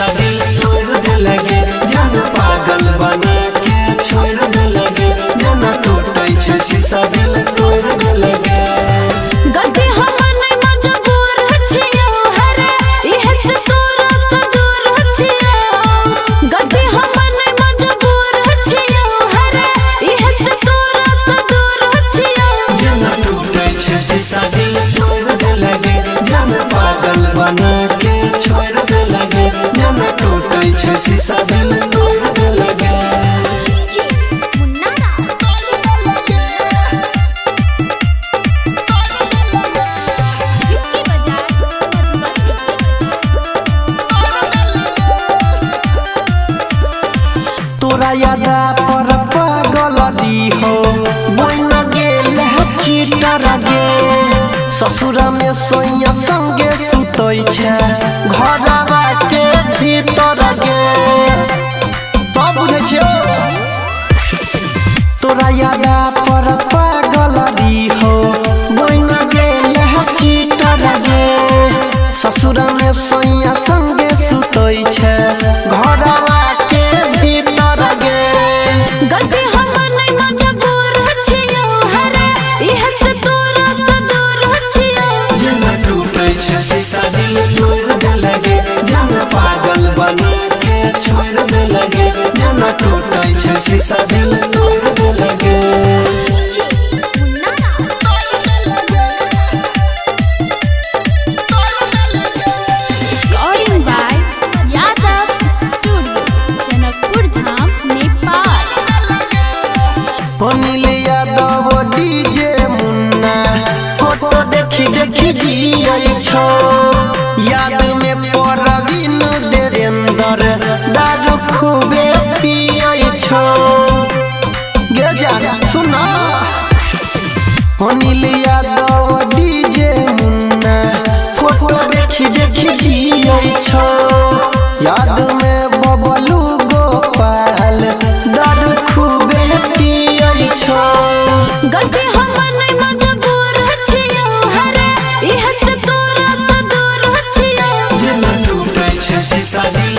शीशा दिल तोड़ देलगे, जान पागल बना के छोड़ देलगे, जेना टूटै छै शीशा दिल तोड़ देलगे। गलती हम नै मजबूर छियौ हरे, इहे से तोरा से दूर छियौ। गलती हम नै मजबूर छियौ हरे, इहे से तोरा से दूर छियौ। जेना टूटै छै शीशा दिल तोड़ देलगे, जान पागल बना के छोड़ देलगे, जेना टूटै छै शीशा दिल तोड़ देलगे। तोरा यादा पर पागल हो बन गेल चीटर गे, ससुरा में सोइया संगे सुतै छै घरवा के भीतर गे। सब बुझै छियौ तोरा यादा पर पागल हो बन गेल चीटर गे, ससुरा में सोइया संगे सुतै छै घरवा के भीतर गे। गलती हम नै मजबूर छियौ हरे, इहे से तोरा से दूर छियौ। जेना टूटै छै शीशा दिल तोड़ देलगे, जान पागल बना के छोड़ देलगे, जेना टूटै छै शीशा दिल तोड़ देलगे। Recording by Yadav Studio, Janakpur Dham, Nepal. Anil Yadav DJ Munna photo देखी देखी जियै छौ, याद में परवीन देवेंद्र दारू खूबे पियै छौ। गे जान सुना, अनिल यादव डीजे मुन्ना फोटो देखी देखी जियै छौ, याद में बबलू गोपाल दारू खूबे पियै छौ। गलती हम नै मजबूर छियौ हरे, इहे से तोरा से दूर छियौ। जेना टूटै छै शीशा दिल